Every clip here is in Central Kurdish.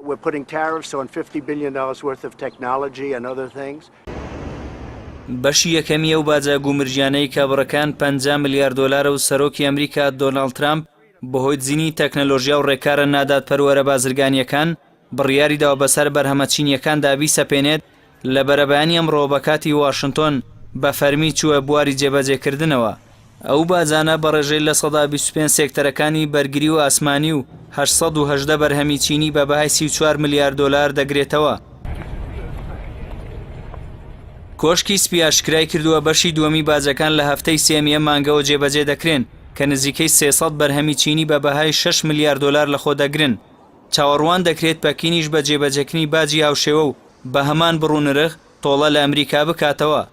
We're putting tariffs on 50 billion dollars worth of technology and other things. بەشی یەکەمی ئەو باجە گومرگیانەی کە بڕەکەیان 50 ملیار دۆلارە و سەرۆکی ئەمریکا دۆناڵد ترامپ بەهۆی دزینی تەکنەلۆژیا و ڕێکارە نادادپەروەرە بازرگانییەکان بڕیاری داوە بەسەر بەرهەمە چینییەکاندا بیسەپێنێت، لە بەرەبەیانی ئەمڕۆوە بە کاتی واشنتۆن بە فەرمی چووە بواری جێبەجێکردنەوە. ئەو باجانە بە ڕێژەی 25% سێکتەرەکانی بەرگری و ئاسمانی و 818 بەرهەمی چینی بە بەهای 34 ملیار دۆلار دەگرێتەوە. کۆشکی سپی ئاشکرای کردووە بەشی دووەمی باجەکان لە هەفتەی سێیەمی ئەم مانگەوە جێبەجێ دەکرێن کە نزیکەی 300 بەرهەمی چینی بە بەهای 6 ملیار دۆلار لەخۆ دەگرن. چاوەڕوان دەکرێت پەکینیش بە جێبەجێکردنی باجی هاوشێوە و بە هەمان بڕ و نرخ تۆڵە لە ئەمریکا بکاتەوە.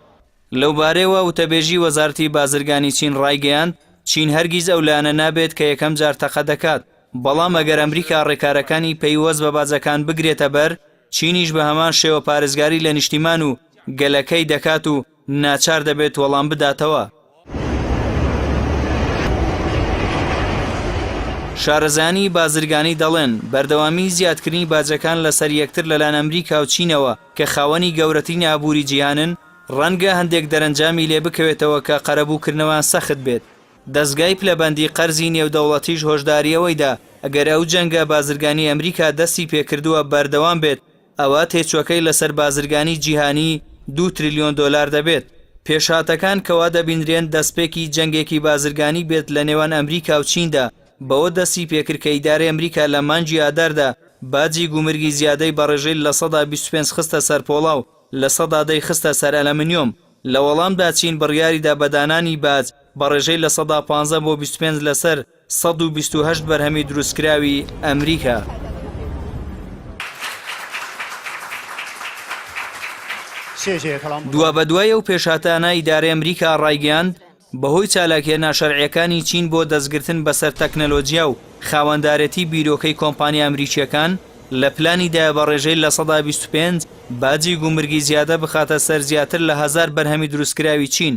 لەوبارەیەوە وتەبێژی وەزارەتی بازرگانی چین ڕایگەیاند، چین هەرگیز ئەو لایەنە نابێت کە یەکەم جار تەقە دەکات، بەڵام ئەگەر ئەمریکا ڕێکارەکانی پەیوەست بە باجەکان بگرێتە بەر، چینیش بە هەمان شێوە پارێزگاری لە نیشتیمان و گەلەکەی دەکات و ناچار دەبێت وەڵام بداتەوە. شارەزایانی بازرگانی دەڵێن، بەردەوامیی زیادکردنی باجەکان لەسەر یەکتر لەلایەن ئەمریکا و چینەوە کە خاوەنی گەورەترین ئابووری جیهانن، ڕەنگە هەندێک دەرەنجامی لێ بکەوێتەوە کە قەرەبووکردنەوەیان سەخت بێت. دەزگای پلەبەندی قەرزی نێودەوڵەتیش هۆشداری ئەوەی دا، ئەگەر ئەو جەنگە بازرگانیەی ئەمریکا دەستی پێکردووە بەردەوام بێت، ئەوا تێچووەکەی لەسەر بازرگانی جیهانی دوو تریلیۆن دۆلار دەبێت. پێشهاتەکان کە وا دەبینرێن دەستپێکی جەنگێکی بازرگانی بێت لە نێوان ئەمریکا و چیندا، بەوە دەستی پێکرد کە ئیدارەی ئەمریکا لە مانگی ئاداردا باجی گومرگی زیادەی بە ڕێژەی 25% خستە سەر پۆڵا و 10% ی خستە سەر ئەلەمنیۆم. لە وەڵامدا چین بڕیاریدا بە دانانی باج بە ڕێژەی 15% بۆ 25 لەسەر 128 بەرهەمی دروستکراوی ئەمریکا. دوابەدوای ئەو پێشهاتانە ئیدارەی ئەمریکا ڕایگەیاند، بەهۆی چالاکییە ناشەرعییەکانی چین بۆ دەستگرتن بەسەر تەکنەلۆجیا و خاوەندارێتی بیرۆکەی کۆمپانیا ئەمریکییەکان، لە پلانیدایە بە ڕێژەی 25% باجی گومرگی زیادە بخاتە سەر زیاتر لە هەزار بەرهەمی دروستکراوی چین.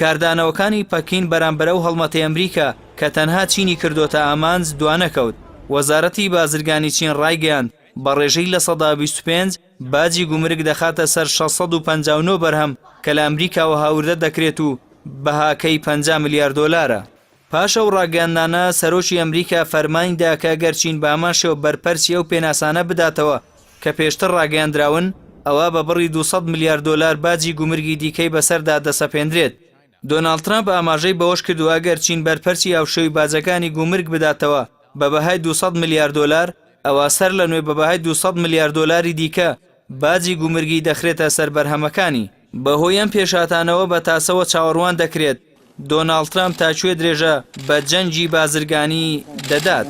کاردانەوەکانی پەکین بەرامبەر ئەو هەڵمەتەی ئەمریکا کە تەنها چینی کردۆتە ئامانج دوانەکەوت. وەزارەتی بازرگانی چین ڕایگەیاند، بە ڕێژەی 25% باجی گومرگ دەخاتە سەر 659 بەرهەم کە لە ئەمریکاوە هاوردە دەکرێت و بەهاکەی 50 ملیار دۆلارە. پاش ئەو ڕاگەیاندنانە، سەرۆکی ئەمریکا فەرمانی دا کە ئەگەر چین بە هەمان شێوە بەرپەرچی ئەو پێناسانە بداتەوە کە پێشتر ڕاگەیاندراون، ئەوا بە بڕی 200 ملیار دۆلار باجی گومرگی دیکەی بەسەردا دەسەپێندرێت. دۆناڵد ترەمپ ئاماژەی بەوەشکردووە، ئەگەر چین بەرپەرچی هاوشێوەی باجەکانی گومرگ بداتەوە بە بەهای 200 ملیار دۆلار، ئەوا سەرلەنوێ بە بەهای 200 ملیار دۆلاری دیکە باجی گومرگی دەخرێتە سەر بەرهەمەکانی. بەهۆی ئەم پێشهاتانەوە بە تاسەوە چاوەڕوان دەکرێت دۆناڵد ترەمپ تا کوێ درێژە بە جەنگی بازرگانی دەدات.